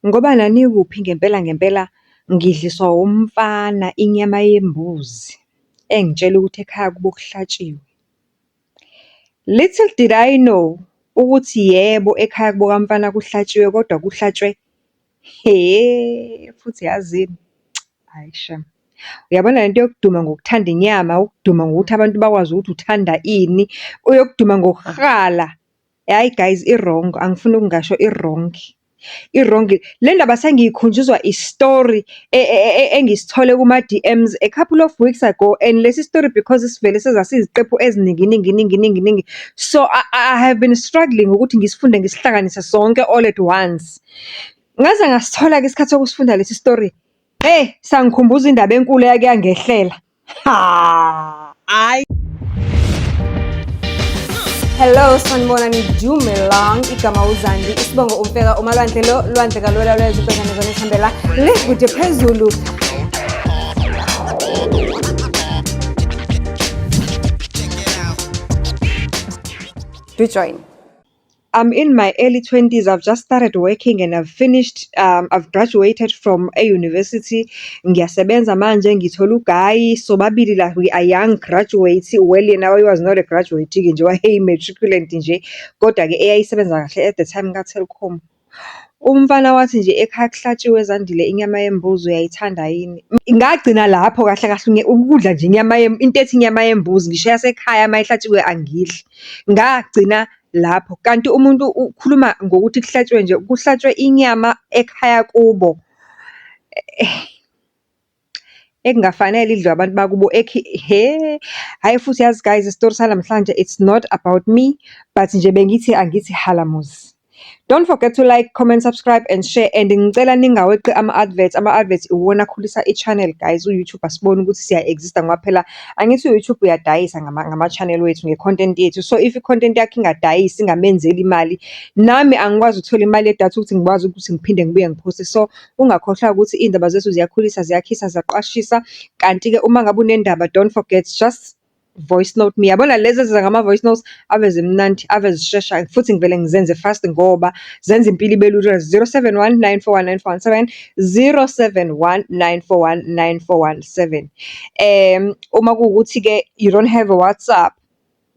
Ngoba nanikuphi ngempela ngempela ngidliswa umfana inyama yembuzi, engitshela ukuthi ekhaya kubo kuhlatshiwe. Little did I know ukuthi yebo, ekhaya kubo kamfana kuhlatshiwe kodwa kuhlatshwe, hhe futhi yazini, hhayi shame. Uyabona lento yokuduma ngokuthanda inyama, ukuduma ngokuthi abantu bakwazi ukuthi uthanda ini, uyokuduma ngokuhala. Hhayi guys i-wrong, angifuni ukungasho i-wrong, i-wrong. Le ndaba sengiyikhunjuzwa isitori engisithole kuma-DMs a couple of weeks ago and lesi story because sivele seza siyiziqephu eziningi ningi ningi ningi ningi. So, I have been struggling ukuthi ngisifunde ngisihlanganise sonke all at once. Ngaze ngasithola-ke isikhathi sokusifunda lesi story. Hhe, sangikhumbuza indaba enkulu eyake yangehlela. Ha, hhayi. Hello, sanibonani, dumelang. Igama uZandi, isibongo uMfeka, uMalwandle lo, lwandle kalwela lwezwe ubhekane zona esihambela le kude phezulu. Do join. I'm in my early 20s. I've just started working and I've finished, I've graduated from a university. Ngiyasebenza manje, ngithola uguy, sobabili la we are young graduates. Well, yena he was not a graduate-ke nje, wayeyi-matriculant nje, kodwa-ke eyayisebenza kahle at the time ka-Telkom. Umfana wathi nje ekhaya kuhlatshiwe Zandile inyama yembuzi uyayithanda yini? Ngagcina lapho kahle kahle ukudla nje inyama into ethi inyama yembuzi ngisho eyasekhaya uma ihlatshiwe angidli. Ngagcina lapho, kanti umuntu ukhuluma ngokuthi kuhlatshwe nje, kuhlatshwe inyama ekhaya kubo. Ekungafanele idliwe abantu bakubo hhe, hhayi futhi yazi guys isitori sanamhlanje it's not about me, but nje bengithi angithi halamuzi. Don't forget to like, comment, subscribe and share and ngicela ningaweqi ama-adverts. Ama-adverts iwona akhulisa i-channel guys. U-YouTube asiboni ukuthi siya-exist-a ngoba phela angithi u-YouTube uyadayisa ngama-channel wethu, nge-content yethu. So if i-content yakho ingadayisi, ingamenzeli imali, nami angikwazi ukuthola imali yedatha ukuthi ngikwazi ukuthi ngiphinde ngibuye ngiphoste. So ungakhohlwa ukuthi iy'ndaba zethu ziyakhulisa, ziyakhisa, ziyaqwashisa. Kanti-ke uma ngabe unendaba don't forget just voice note me. Yabona lezi eziza ngama-voice notes ave zimnandi, ave zishesha futhi ngivele ngizenze fast ngoba zenza impilo ibe lula. 071 941 9417, 071 941 9417. Uma kuwukuthi-ke you don't have a WhatsApp,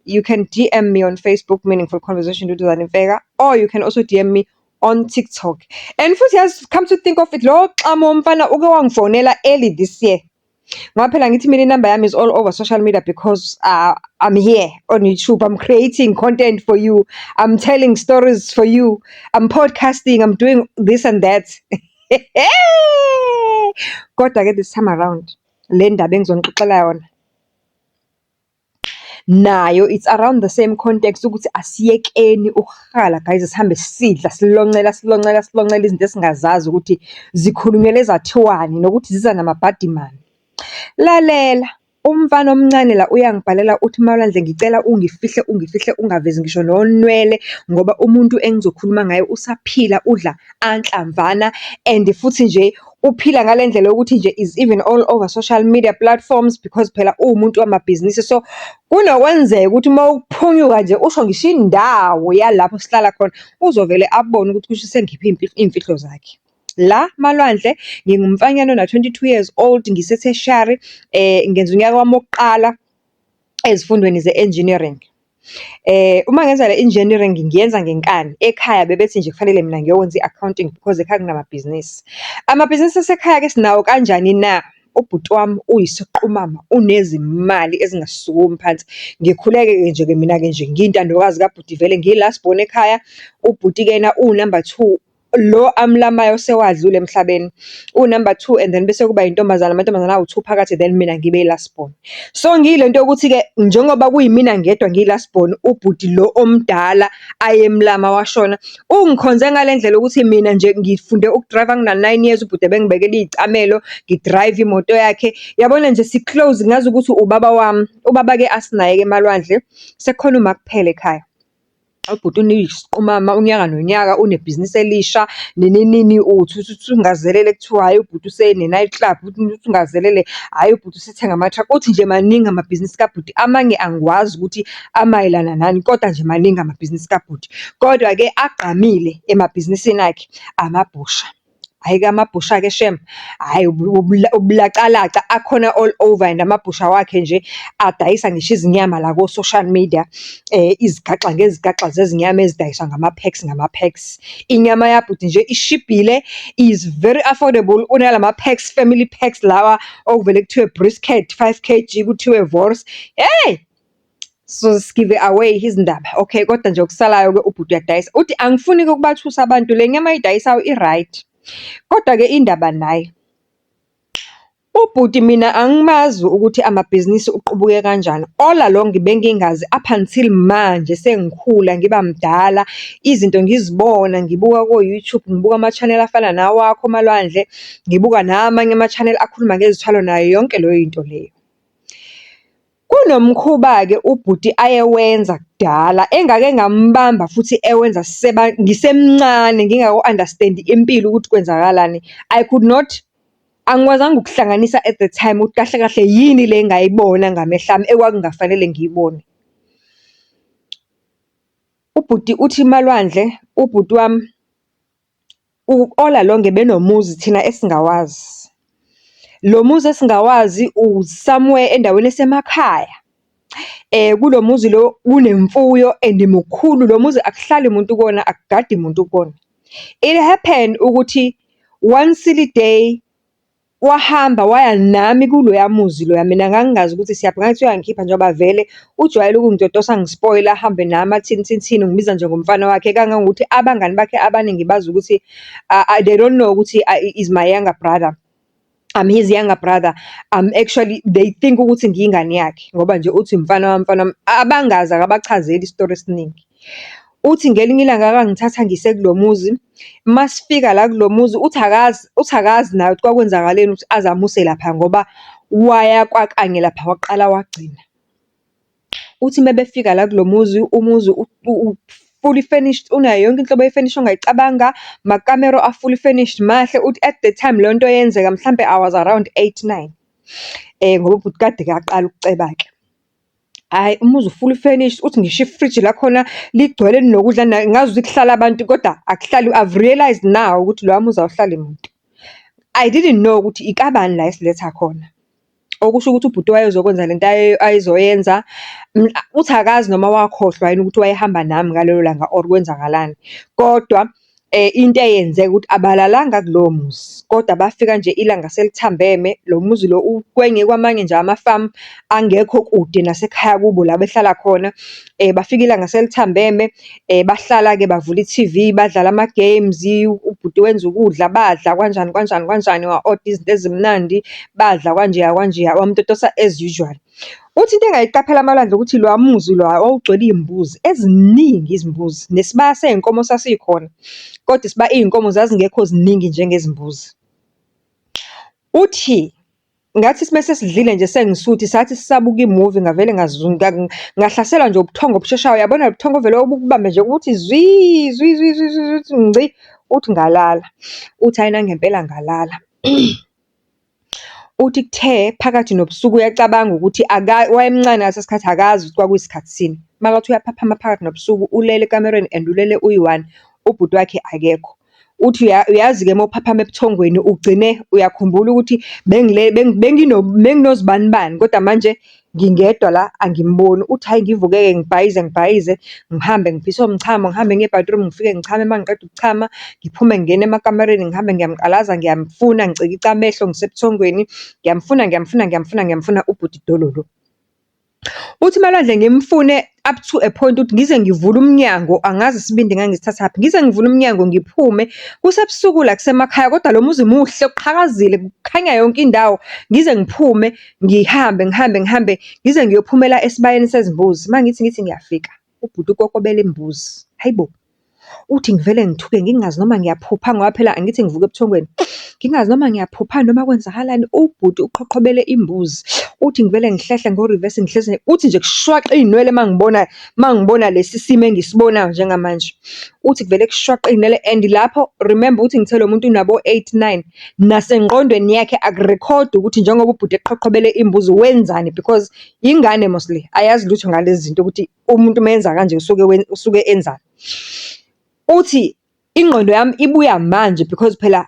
you can DM me on Facebook, Meaningful Conversation with Zandi Mfeka, or you can also DM me on TikTok. And futhi yazi, come to think of it, lo xamu womfana uke wangifonela early this year. Ngoba phela ngithi mina inamba yami is all over social media because I'm here on YouTube. I'm creating content for you. I'm telling stories for you. I'm podcasting. I'm doing this and that. Kodwa-ke this time around, le ndaba engizonixoxela yona nayo it's around the same context ukuthi asiyekeni ukuhala guys, sihambe sidla siloncela siloncela siloncela izinto esingazazi ukuthi zikhulunyelwe ezathiwani nokuthi ziza namabhadi mani. Lalela, umfana omncane la uyangibhalela uthi Malwandle ngicela ungifihle ungifihle ungavezi ngisho nonwele ngoba umuntu engizokhuluma ngaye usaphila udla anhlamvana and futhi nje uphila ngale ndlela yokuthi nje is even all over social media platforms because phela uwumuntu wamabhizinisi. So kunokwenzeka ukuthi uma uphunyuka nje usho ngisho indawo yalapho sihlala khona uzovele abone ukuthi kusho sengikhiphe iy'mfihlo zakhe. La Malwandle ngingumfanyana ona-22 years old ngise-tertiary ngenza unyaka wami wokuqala ezifundweni ze-engineering. Uma ngenza le engineering ngiyenza ngenkani. Ekhaya bebethi nje kufanele mina ngiyokwenza i-accounting because ekhaya kunamabhizinisi. Amabhizinisi asekhaya-ke sinawo kanjani na? Ubhuti wami uyisiqumama, unezimali ezingasukumi phansi. Ngikhuleke-ke nje-ke mina-ke nje ngiyintandokazi kabhuti vele ngiyi-last born ekhaya. Ubhuti-ke yena uwu-number two, lo amlamayo sewadlula emhlabeni. Uwu-number two and then bese kuba intombazane, amantombazane awu-two phakathi then mina ngibe i-last born. So ngiyile nto yokuthi-ke njengoba kuyimina ngedwa ngiyi-last born, ubhuti lo omdala ayemlama washona, ungikhonze ngale ndlela yokuthi mina nje ngifunde ukudrayiva ngina-9 years, ubhuti ebengibekela iy'camelo, ngidrayive imoto yakhe. Yabona nje si-close ngazi ukuthi ubaba wami. Ubaba-ke asinaye-ke eMalwandle, sekukhona uma kuphela ekhaya. Ubhuti uneyisiqumama unyaka nonyaka unebhizinisi elisha, nini nini uthi uthi ungazelele kuthiwa hhayi ubhuti usene-night club, uthi ungazelele hhayi ubhuti usethenga ama-truck. Uthi nje maningi amabhizinisi kabhuti, amanye angiwazi ukuthi amayelana nani, kodwa nje maningi amabhizinisi kabhuti. Kodwa-ke agqamile emabhizinisini akhe amabhusha. Hhayi-ke amabhusha-ke shame, hhayi ubulacalaca akhona all over and amabhusha wakhe nje adayisa ngisho izinyama la ko-social media. Izigaxa ngezigaxa zezinyama ezidayiswa ngama-packs ngama-packs. Inyama yabhuti nje ishibhile, is very affordable. Unalama-packs, family packs lawa okuvele kuthiwe brisket 5 kg, kuthiwe wors, hheyi! So give away izindaba. Okay, kodwa nje okusalayo-ke ubhuti uyadayisa. Uthi angifuni-ke ukubathusa abantu, le nyama ayidayisayo i-right. Kodwa-ke indaba nayi, ubhuti mina angimazi ukuthi amabhizinisi uqubuke kanjani. All along bengingazi up until manje sengikhula ngiba mdala, izinto ngizibona, ngibuka ko-YouTube, ngibuka ama-channel afana nawakho Malwandle, ngibuka namanye ama-channel akhuluma ngezithwalo nayo yonke leyo yinto leyo. Kunomkhuba-ke ubhuti ayewenza kudala engake ngambamba futhi ewenza ngisemncane ngingako-understand-i impilo ukuthi kwenzakalani. I could not, angikwazanga ukuhlanganisa at the time ukuthi kahle kahle yini le engayibona ngamehlo ami ekwakungafanele ngiyibone. Ubhuti uthi Malwandle, ubhuti wami all along ebenomuzi thina esingawazi. Lo muzi esingawazi u-somewhere endaweni esemakhaya. Kulo muzi lo kunemfuyo and mukhulu, lo muzi akuhlali muntu kuwona, akugadi muntu kuwona. It happened ukuthi one silly day, wahamba waya nami kuloya muzi loya. Mina ngangingazi ukuthi siyaphi, ngathi uyangikhipha njengoba vele ujwayele ukungitotosa angispoyile, ahambe nami athini thini thini, ungibiza njengomfana wakhe. Kangangokuthi abangani bakhe abaningi bazi ukuthi they don't know ukuthi is my younger brother. I'm his younger brother. Actually they think ukuthi ngiyingane yakhe, ngoba nje uthi mfana wami, mfana wami. Abangazi akabachazeli isitori esiningi. Uthi ngelinye ilanga akangithatha angiyise kulo muzi, masifika la kulo muzi uthi akazi, uthi akazi naye ukuthi kwakwenzakaleni ukuthi aze amuse lapha ngoba waya kwakanye lapha waqala wagcina. Uthi uma befika la kulo muzi, umuzi u-fully furnished, unayo yonke inhlobo ye-furniture ongayicabanga, makamero a-fully furnished, mahle. Uthi at the time leyo nto yenzeka mhlampe I was around 8, 9, ngoba ubhuti kade aqala ukuceba-ke. Hhayi, umuzi u-fully furnished, uthi ngisho ifriji lakhona ligcwele linokudla, ngazuthi kuhlala abantu kodwa akuhlali. I've realised now ukuthi loya muzi awuhlali muntu. I didn't know ukuthi ikabani la esiletha khona. Okusho ukuthi ubhuti wayezokwenza lento ayezoyenza. Uthi akazi noma wakhohlwa yini ukuthi wayehamba nami ngalelo langa or kwenzakalani. Kodwa into eyenzeka ukuthi abalalanga kulowo muzi, kodwa bafika nje ilanga selithambeme. Lo muzi lo ukwenye kwamanye nje amafamu angekho kude nasekhaya kubo la behlala khona. Bafika ilanga selithambeme, bahlala-ke bavula i-TV, badlala ama-games, ubhuti wenza ukudla, badla kanjani kanjani kanjani, wa-oda izinto ezimnandi, badla kwanjeya kwanjeya, wamtotosa as usual. Uthi into engayiqaphela Malwandle ukuthi loya muzi loya wawugcwele iy'mbuzi, eziningi izimbuzi, nesibaya sey'nkomo sasikhona, kodwa iy'nkomo zazingekho ziningi njengezimbuzi. Uthi ngathi mese sidlile nje sengisuthi, sathi sisabuka i-movie ngavele ngahlaselwa nje ubuthongo obusheshayo. Uyabona lo buthongo ovele bukubambe nje ukuthi zwi, zwi, zwi, zwi, zwi, uthi ngci, uthi ngalala. Uthi hhayi nangempela ngalala. Uthi kuthe phakathi nobusuku uyacabanga ukuthi wayemncane ngaleso sikhathi akazi ukuthi kwakuyisikhathi sini. Makathi uyaphaphama phakathi nobusuku ulele ekamerweni and ulele uyi-one, ubhuti wakhe akekho. Uthi uyazi-ke uma uphaphama ebuthongweni ugcine uyakhumbula ukuthi benginozibanibani kodwa manje ngingedwa la angimboni. Uthi hhayi ngivuke-ke ngibhayize ngibhayize, ngihambe ngiphiswe umchamo, ngihambe ngiye e-bathroom ngifike ngichame, uma ngiqeda ukuchama ngiphume ngingene emakamereni ngihambe ngiyamqalaza ngiyamfuna ngicikica amehlo ngisebuthongweni, ngiyamfuna ngiyamfuna ngiyamfuna ngiyamfuna ubhuti dololo. Uthi Malwandle ngimfune up to a point ukuthi ngize ngivule umnyango, angazi isibindi ngangisithathaphi, ngize ngivule umnyango ngiphume, kusebusuku la kusemakhaya kodwa lo muzi muhle uqhakazile kukhanya yonke indawo. Ngize ngiphume ngihambe ngihambe ngihambe ngize ngiyophumela esibayeni sezimbuzi. Uma ngithi ngithi ngiyafika, ubhuti ukokobela imbuzi, hayi bo! Uthi ngivele ngithuke ngingazi noma ngiyaphupha ngoba phela angithi ngivuka ebuthongweni. Ngingazi noma ngiyaphupha noma kwenzakalani, ubhuti uqhoqhobele imbuzi. Uthi ngivele ngihlehle ngo-reverse ngihlehle, uthi nje kushwaqa iy'nwele uma ngibona, uma ngibona lesi simo engisibonayo njengamanje. Uthi kuvele kushwaqe iy'nwele and lapho remember ukuthi ngithe lo muntu unabo 8, 9, nasengqondweni yakhe akurekhodi ukuthi njengoba ubhuti eqhoqhobele imbuzi wenzani because ingane mos le, ayazi lutho ngalezi zinto ukuthi umuntu uma enza kanje usuke usuke enzani. Uthi Ingqondo yami ibuya manje because phela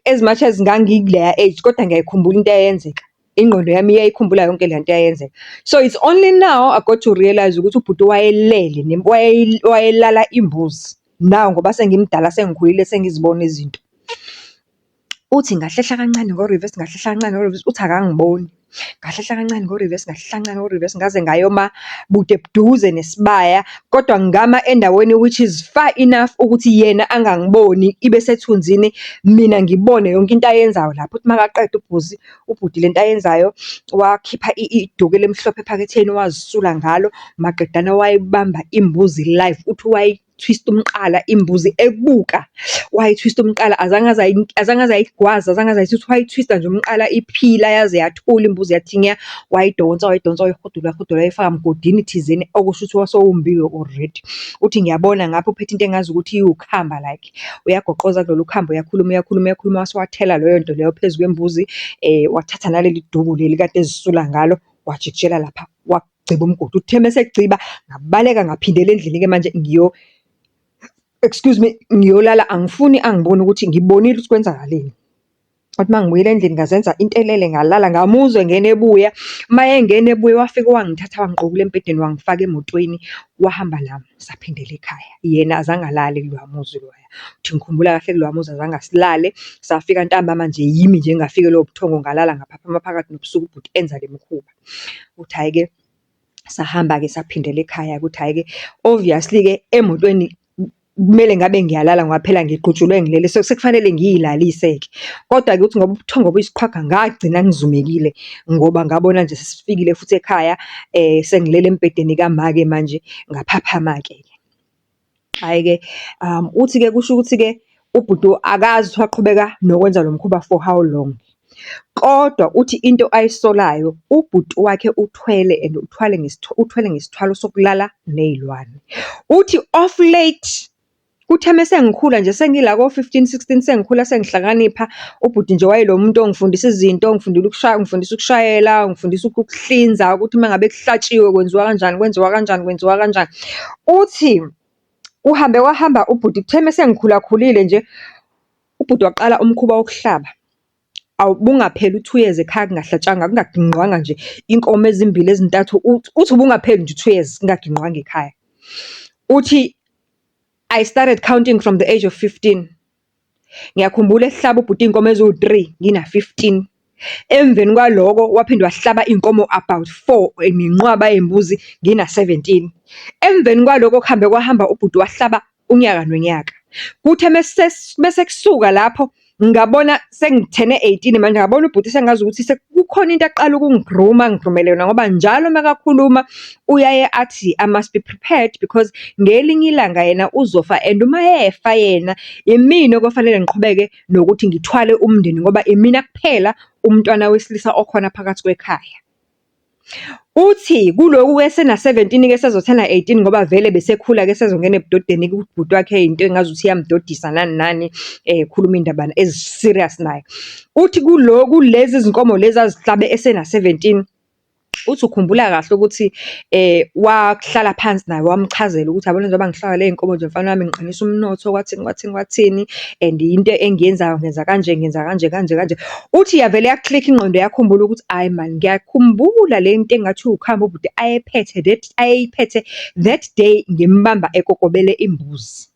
as much as ngangikuleya age, kodwa ngiyayikhumbula into eyayenzeka. Ingqondo yami iyayikhumbula yonke le nto eyayenzeka. So, it's only now I got to realise ukuthi ubhuti wayelele wayelala imbuzi. Now ngoba sengimdala sengikhulile sengizibona izinto. Uthi ngahlehla kancane ngo-reverse, ngahlehla kancane ngo-reverse, uthi akangiboni. Ngahlehla kancane ngo-reverse, ngahlehla kancane ngo-reverse, ngaze ngayoma bude buduze nesibaya, kodwa ngama endaweni which is far enough ukuthi yena angangiboni, ibe sethunzini, mina ngibone yonke into ayenzayo lapho. Uthi makaqeda ubhuzi, ubhuti lento ayenzayo, wakhipha iduku elimhlophe ephaketheni wazisula ngalo, maqedane wayibamba imbuzi live. Uthi wayi-twist-a umqala imbuzi ebuka, wayi-twist-a umqala azange aze azange aze ayigwaze, azange aze ayithuthe, wayi-twist-a nje umqala iphila yaze yathula imbuzi yathi nya. Wayidonsa, wayidonsa, wayihudula, wayihudula, wayifaka mgodini thizeni okusho ukuthi wase wumbiwe already. Uthi ngiyabona ngapha uphethe into engazi ukuthi iwukhamba like, uyagoqoza kulolu khamba, uyakhuluma, uyakhuluma, uyakhuluma, wase wathela leyo nto leyo phezu kwembuzi. Wathatha naleli duku leli kade ezisula ngalo, wajikijela lapha, wagciba umgodi. Uthe mese egciba, ngabaleka ngaphindela endlini-ke manje excuse me, ngiyolala, angifuni angibone ukuthi ngibonile ukuthi kwenzakaleni. Wathi uma ngibuyela endlini ngazenza into elele ngalala, ngamuzwa engena ebuya. Uma engena ebuya wafika wangithatha wangiqukula embhedeni wangifaka emotweni, wahamba nami, saphindela ekhaya. Yena azange alale kuloya muzi loya. Uthi ngikhumbula kahle kuloya muzi azange asilale, safika ntambama nje yimi nje engafikelwa ubuthongo ngalala ngaphaphama phakathi nobusuku ubhuti enza le mikhuba. Uthi hhayi-ke, sahamba-ke saphindela ekhaya-ke, uthi hhayi-ke, obviously-ke emotweni kumele ngabe ngiyalala ngoba phela ngiqutshulwe ngilele, so sekufanele ngiyilalise-ke. Kodwa-ke uthi ngoba ubuthongo buyisiqhwaga ngagcina ngizumekile ngoba ngabona nje sesifikile futhi ekhaya, sengilele embhedeni kama-ke manje, ngaphaphama-ke. Hhayi-ke, uthi-ke kusho ukuthi-ke ubhuti akazi ukuthi waqhubeka nokwenza lo mkhuba for how long. Kodwa uthi into ayisolayo, ubhuti wakhe uthwele and uthwale uthwele ngesithwalo sokulala ney'lwane. Uthi off late, kuthe mese ngikhula nje sengila ko-15, 16 sengikhula sengihlakanipha, ubhuti nje wayelo muntu ongifundisa izinto, ongifundela ukushaya, ungifundisa ukushayela, ungifundisa ukuhlinza, ukuthi uma ngabe kuhlatshiwe kwenziwa kanjani, kwenziwa kanjani, kwenziwa kanjani. Uthi kuhambe kwahamba ubhuti, kuthe mese ngikhulakhulile nje, ubhuti waqala umkhuba wokuhlaba. Ubungapheli u-2 years ekhaya kungahlatshwanga, kungaginqwanga nje inkomo ezimbili ezintathu, uthi ubungapheli nje u-2 years kungaginqwanga ekhaya. Uthi, I started counting from the age of 15. Ngiyakhumbula ehlaba ubhuti iy'nkomo eziwu-3 ngina-15. Emveni kwaloko waphinde wahlaba iy'nkomo about 4 nenqwaba yey'mbuzi ngina-17. Emveni kwaloko kuhambe kwahamba ubhuti wahlaba unyaka nonyaka. Kuthe mese kusuka lapho ngabona sengi-turn-e 18 manje, ngabona ubhuti sengazukuthi sekukhona into aqala ukungi-groom-a, angi-groom-ele yona ngoba njalo makakhuluma uyaye athi, I must be prepared because ngelinye ilanga yena uzofa and uma efa yena, imina okufanele ngiqhubeke nokuthi ngithwale umndeni ngoba imina kuphela umntwana wesilisa okhona phakathi kwekhaya. Uthi kuloku-ke esena-17-ke esezo-turn-a 18 ngoba vele besekhula-ke esezongena ebudodeni ubhuti wakhe into engazuthi iyamdodisa nani nani, khuluma iy'ndaba ezi-serious naye. Uthi kuloku lezi zinkomo lezi azihlabe esena-17, uthi ukhumbula kahle ukuthi wahlala phansi naye wamchazela ukuthi yabona njengoba ngihlaba ley'nkomo nje mfana wami ngiqinisa umnotho kwathini kwathini kwathini and into engiyenzayo ngenza kanje ngenza kanje kanje kanje. Uthi yavele ya-click ingqondo yakhumbula ukuthi hhayi man ngiyakhumbula le nto engathi iwukhambi ubhuti ayephethe that ayeyiphethe that day ngimbamba ekokobele imbuzi.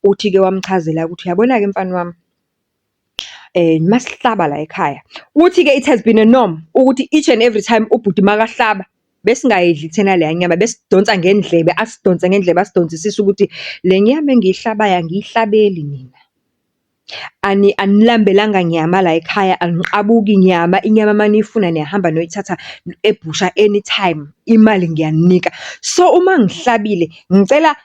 Uthi-ke wamchazela ukuthi uyabona-ke mfana wami, masihlaba la ekhaya, uthi-ke it has been a norm ukuthi each and every time ubhuti makahlaba, besingayidli thina leya nyama, besidonsa ngendlebe, asidonse ngendlebe, asidonsisise ukuthi le nyama engiyihlabayo angiyihlabeli nina. Anilambelanga nyama la ekhaya, aniqabuki nyama, inyama uma niyifuna niyahamba niyoyithatha ebhusha anytime, imali ngiyaninika. So, uma ngihlabile, ngicela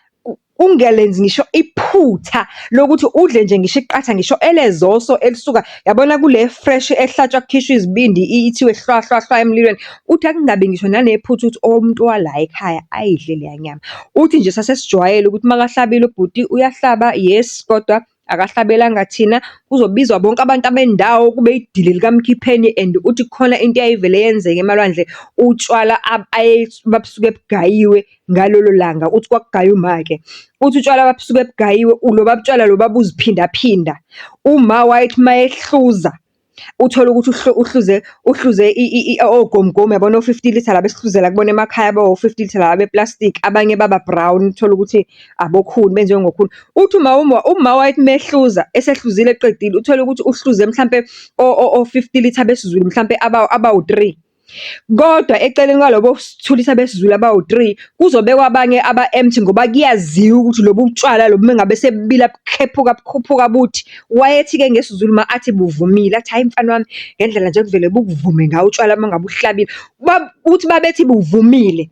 ungalenzi ngisho iphutha lokuthi udle nje ngisho iqatha ngisho elezoso elisuka, yabona kule fresh ehlatshwa kukhishwa izibindi ithiwe hlwa hlwa hlwa emlilweni. Uthi akungabi ngisho nanephutha ukuthi umuntu wala ekhaya ayidle leya nyama. Uthi nje sasesijwayele ukuthi makahlabile ubhuti uyahlaba, yes, kodwa Akahlabelanga thina, kuzobizwa bonke abantu abendawo kube idili likaMkhipheni and uthi khona into eyayivele yenzeke emalwandle, utshwala babusuke bugayiwe ngalolo langa, uthi kwakugaya uma-ke. Uthi utshwala babusuke bugayiwe, loba butshwala loba babuziphindaphinda. Uma wayethi uma ehluza, uthole ukuthi uhluze, uhluze ogomugomu uyabona o-fifty litre laba esihluzela kubona emakhaya abo-fifty litre laba bepulasitiki, abanye baba-brown, uthole ukuthi abokhuni, benziwe ngokhuni. Uthi uma, uma wayethi uma ehluza, esehluzile eqedile, uthole ukuthi uhluze mhlampe o-fifty litre besiZulu mhlampe abawu-three. Kodwa eceleni kwalobo two litre besiZulu abawu-three, kuzobekwa abanye aba-empty ngoba kuyaziwa ukuthi lobu tshwala lobu uma ngabe sebubila bukhephuka bukhuphuka buthi. Wayethi-ke ngesiZulu uma athi buvumile, athi hhayi mfana wami, ngendlela nje ekuvele bukuvume ngayo utshwala uma ngabe uhlabile. Uthi babethi buvumile,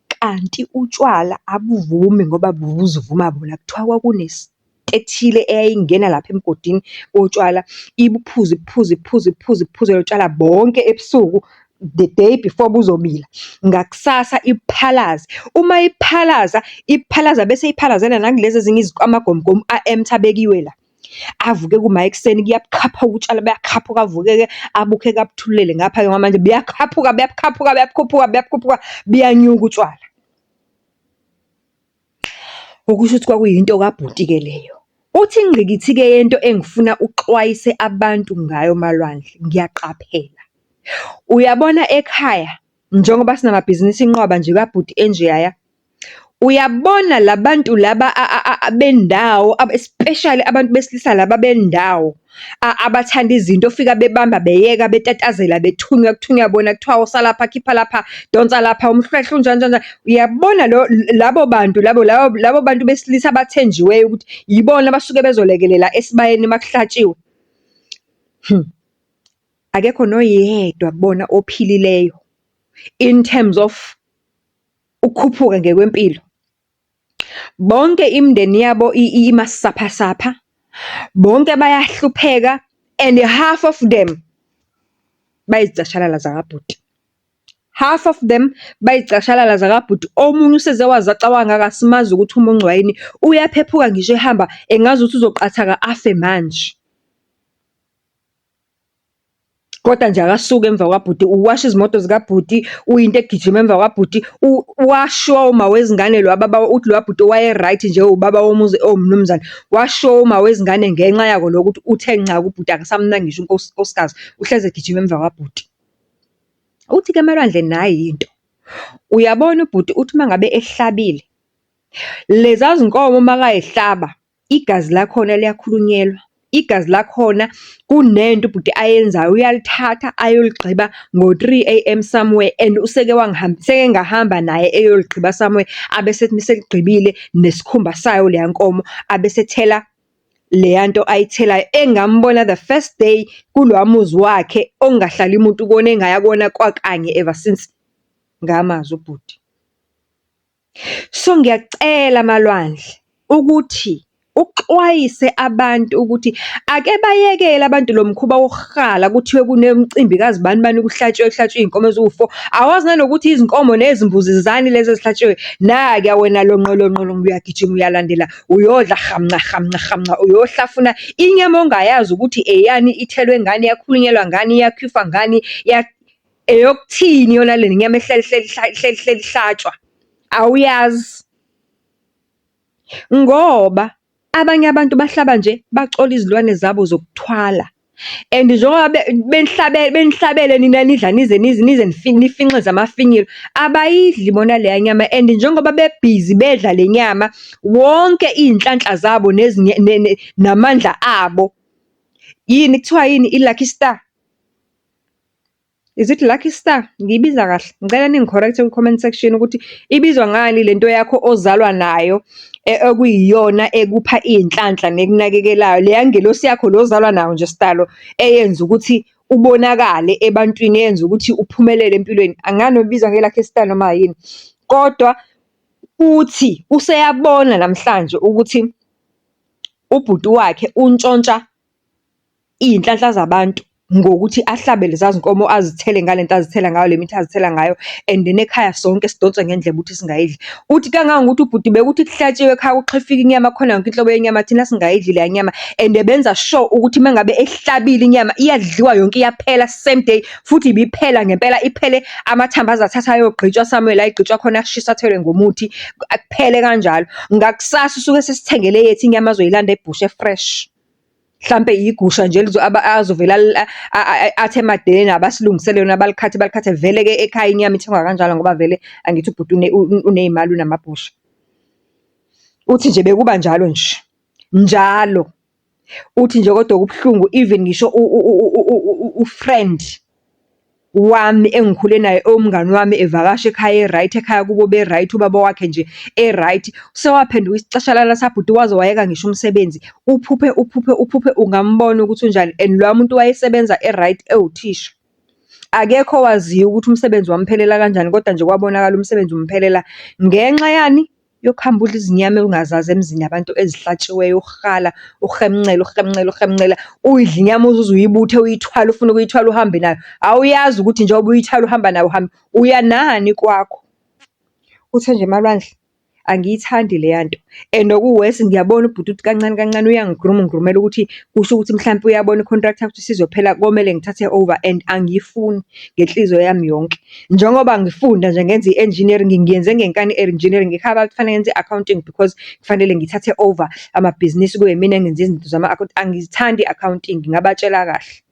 kanti utshwala abuvumi ngoba buzivuma bona. Kuthiwa ethile eyayingena lapha emgodini wotshwala, ibuphuze, ibuphuze, ibuphuze, ibuphuze, ibuphuze lo tshwala bonke ebusuku, the day before buzobila. Ngakusasa ibuphalaze. Uma ibuphalaza, ibuphalaza bese iphalazela nakulezi ezinye amagomugomu a-empty abekiwe la. Avuke kuma ekuseni kuyabukhaphuka utshwala buyakhaphuka, avuke-ke abukhe-ke abuthululele ngapha-ke ngoba manje buyakhaphuka, buyakhaphuka, buyakhuphuka, buyakhuphuka, buyanyuka utshwala. Okusho ukuthi kwakuyinto kabhuti-ke leyo. Uthi ingqikithi-ke yento engifuna uxwayise abantu ngayo Malwandle, ngiyaqaphela. Uyabona ekhaya, njengoba sinamabhizinisi inqwaba nje kabhuti enjeyaya. Uyabona la bantu laba bendawo, especially abantu besilisa laba bendawo, abathanda izinto ofika bebamba beyeka betatazela bethunywa kuthunywa bona kuthiwa wosa lapha, khipha lapha, donsa lapha, umhlwehlwe unjani njani njani. Uyabona labo bantu labo labo bantu besilisa abathenjiweyo ukuthi yibona abasuke bezolekelela esibayeni uma kuhlatshiwe. Akekho noyedwa kubona ophilileyo in terms of ukukhuphuka ngekwempilo. Bonke imindeni yabo imasaphasapha, bonke bayahlupheka and half of them bayizicashalala zakabhuti. Half of them bayizicashalala zakabhuti. Omunye useze wazaca wangaka asimazi ukuthi umuncwa yini, uyaphephuka ngisho ehamba engazuthi uzoqathaka afe manje. Kodwa nje akasuki emva kwabhuti, uwasha izimoto zikabhuti, uyinto egijima emva kwabhuti, washiwa uma wezingane lo baba uthi loya bhuti waye-right nje ewubaba womuzi ewumnumzane. Washiwa uma wezingane ngenxa yako lokho ukuthi uthe nca kubhuti akasamnaki ngisho unkosikazi, uhlezi egijima emva kwabhuti. Uthi-ke emalwandle nayi into, uyabona ubhuti uthi uma ngabe ehlabile, leza zinkomo makayihlaba, igazi lakhona liyakhulunyelwa. Igazi lakhona kunento ubhuti ayenzayo, uyalithatha ayoligqiba ngo-three AM somewhere and useke seke ngahamba naye eyoligqiba somewhere, abesethi uma eseligqibile nesikhumba sayo leya nkomo, abesethela leya nto ayithelayo engambona the first day kulowa muzi wakhe ongahlali muntu kuwona engaya kuwona kwakanye ever since ngamazi ubhuti. So, ngiyacela Malwandle ukuthi uxwayise abantu ukuthi ake bayekele abantu lo mkhuba wokuhala kuthiwe kunemicimbi kazibani bani kuhlatshwe kuhlatshwe iy'nkomo eziwu-four. Awazi nanokuthi izinkomo nezimbuzi zani lezi ezihlatshiwe. Nakuya wena lonqo lonqo lonqo uyagijima uyalandela uyodla hamnca hamnca hamnca uyohlafuna inyama ongayazi ukuthi eyani, ithelwe ngani, yakhulunyelwa ngani, iyakhifwa ngani, eyokuthini yona le nyama ehleli hleli hleli hleli ihlatshwa, awuyazi. Ngoba abanye abantu bahlaba nje bacola izilwane zabo zokuthwala and njengoba benihlabele nina nidla nize nize nize nifinqize amafinyila, abayidli bona leya nyama and njengoba bebhizi bedla le nyama, wonke iy'nhlanhla zabo namandla abo, yini kuthiwa yini i-lucky star? Is it lucky star? Ngiyibiza kahle? Ngicela ningi-correct-e kwi-comment section ukuthi ibizwa ngani lento yakho ozalwa nayo okuyiyona ekupha iy'nhlanhla nekunakekelayo. Leya ngelosi yakho lo ozalwa nayo nje sidalo eyenza ukuthi ubonakale ebantwini, eyenza ukuthi uphumelele empilweni. Angazi noma ibizwa nge-lucky star noma yini, kodwa uthi useyabona namhlanje ukuthi ubhuti wakhe untshontsha iy'nhlanhla zabantu. Ngokuthi ahlabe leza zinkomo azithele ngale nto azithela ngayo, le mithi azithela ngayo and then ekhaya sonke sidonse ngendlebe ukuthi singayidli. Uthi kangangokuthi ubhuti bekuthi kuhlatshiwe ekhaya kuxhifika inyama kukhona yonke inhlobo yenyama, thina singayidli leya nyama. And benza sure ukuthi uma ngabe ehlabile inyama iyadliwa yonke iyaphela same day, futhi ibiphela ngempela iphele amathambo aze athathwe ayogqitshwa somewhere la egqitshwa khona ashiswe athelwe ngomuthi, kuphele kanjalo. Ngakusasa usuke esesithengele eyethu inyama azoyilanda ebhusha e-fresh. Hlampe igusha nje azovele athi emadeni abasilungisele yona balikhathe balikhathe. Vele-ke ekhaya inyama ithengwa kanjalo ngoba vele angithi ubhuti uney'mali unamabhusha. Uthi nje bekuba njalo nje, njalo. Uthi nje kodwa okubuhlungu even ngisho u-friend wami engikhule naye ewumngani wami evakasha ekhaya e-right, ekhaya kubo be-right, ubaba wakhe nje e-right. Sewaphenduka isicashalala sabhuti waze wayeka ngisho umsebenzi. Uphuphe, uphuphe, uphuphe ungambona ukuthi unjani and loya muntu wayesebenza e-right ewuthisha. Akekho owaziyo ukuthi umsebenzi wamphelela kanjani, kodwa nje kwabonakala umsebenzi umphelela ngenxa yani? Yokuhamba udla izinyama ongazazi emzini yabantu ezihlatshiweyo, uhala, uhemncela, uhemncela, uhemncela, uyidle inyama uze uze uyibuthe uyithwale, ufune ukuyithwala uhambe nayo. Awuyazi ukuthi njengoba uyithwala uhamba nayo uhamba, uya nani kwakho? Uthe nje Malwandle, angiyithandi leya nto and oku-worse ngiyabona ubhuti ukuthi kancane kancane uyangi-groom-a ungi-groom-ela ukuthi kusho ukuthi mhlampe uyabona i-contract yakhe ukuthi isizophela komele ngithathe over and angiyifuni ngenhliziyo yami yonke. Njengoba ngifunda nje ngenza i-engineering, ngiyenze ngenkani i-engineering, ekhaya bathi kufanele ngenze i-accounting because kufanele ngithathe over amabhizinisi kube yimina engenza izinto zama-account. Angizithandi i-accounting, ngabatshela kahle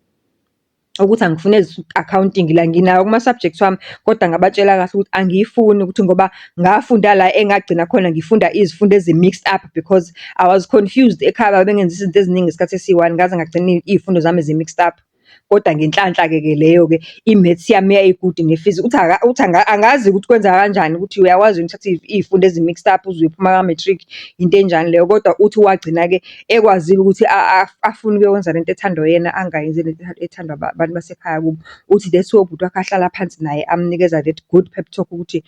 ukuthi angifuni ezi-accounting la, nginayo kuma-subjects wami, kodwa ngabatshela kahle ukuthi angiyifuni ukuthi ngoba ngafunda la engagcina khona ngifunda izifundo ezi-mixed up because I was confused ekhaya babengenzisa izinto eziningi ngesikhathi esiyi-one, ngaze ngagcina iy'fundo zami zi-mixed up. Kodwa ngenhlanhla-ke ke leyo-ke i-maths yami yayi-good ne-physics. Uthi uthi angazi ukuthi kwenzeka kanjani ukuthi uyakwazi yini ukuthatha iy'fundo ezi-mixed up uze uyophuma ka-matric, into enjani leyo. Kodwa uthi wagcina-ke ekwazile ukuthi afune ukuyokwenza lento ethandwa uyena, angayenzi lento ethandwa abantu basekhaya kubo. Uthi that's why ubhuti wakhe ahlala phansi naye amnikeza that good pep talk ukuthi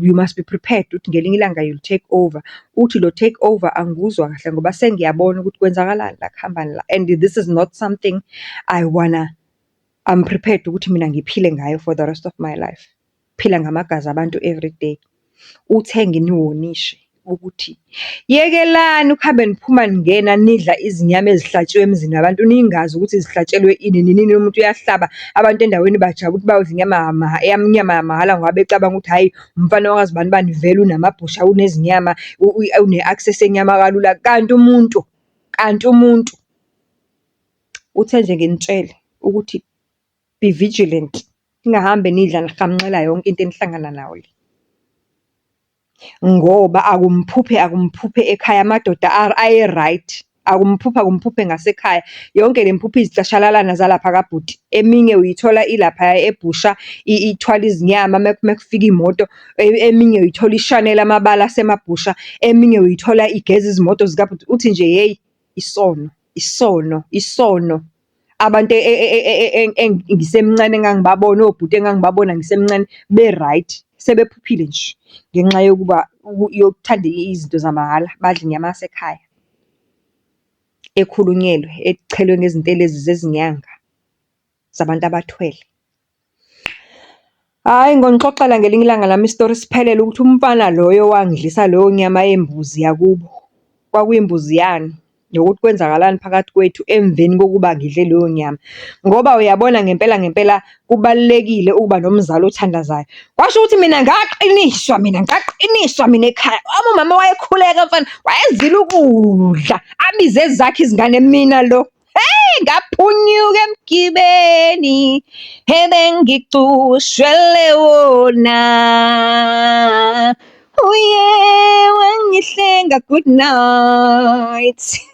you must be prepared ukuthi ngelinye ilanga you'll take over. Uthi lo take over angikuzwa kahle ngoba sengiyabona ukuthi kwenzakalani la, kuhambani la and this is not something I wanna, I'm prepared ukuthi mina ngiphile ngayo for the rest of my life. Phila ngamagazi abantu everyday. Uthe nginiwonishe ukuthi yekelani ukuhambe niphuma ningena nidla izinyama ezihlatshiwe emzini yabantu ningazi ukuthi zihlatshelwe ini nini umuntu uyahlaba abantu endaweni bajabula ukuthi bayodla inyama inyama yamahhala ngoba becabanga ukuthi hhayi umfana wakwazibanibani vele unamabhusha unezinyama une-access yenyama kalula. Kanti umuntu, kanti umuntu. Uthe nje nginitshele ukuthi be vigilant, ningahambe nidla nihamuncela yonke into enihlangana nayo le. Ngoba akumphuphe akumphuphe ekhaya amadoda aye-right, akumphuphe akumphuphe ngasekhaya. Yonke le mphupho izicashalalana zalapha kabhuti. Eminye uyithola ilaphaya ebhusha ithwala izinyama uma kufika iy'moto, eminye uyithola ishanela amabala asemabhusha, eminye uyithola igeza izimoto zikabhuti. Uthi nje hheyi, isono, isono, isono. Abantu ngisemncane engangibabona, obhuti engangibabona ngisemncane be-right, sebephuphile nje ngenxa yokuba yokuthanda izinto zamahhala, badla inyama yasekhaya ekhulunyelwe, echelwe ngezintelezi zezinyanga zabantu abathwele. Hhayi, ngonixoxela ngelinye ilanga nami isitori siphelele ukuthi umfana loyo owangidlisa leyo nyama yembuzi yakubo, kwakuyimbuzi yani, nokuthi kwenzakalani phakathi kwethu emveni kokuba ngidle leyo nyama. Ngoba uyabona ngempela ngempela kubalulekile ukuba nomzali othandazayo. Kwasho ukuthi mina ngaqiniswa mina, ngaqiniswa mina ekhaya. Wami umama wayekhuleka mfana, wayezila ukudla, abize ezakhe izingane mina lo. Hheyi, ngaphunyuka emgibeni ebengicushwele wona. Uye wangihlenga, good night.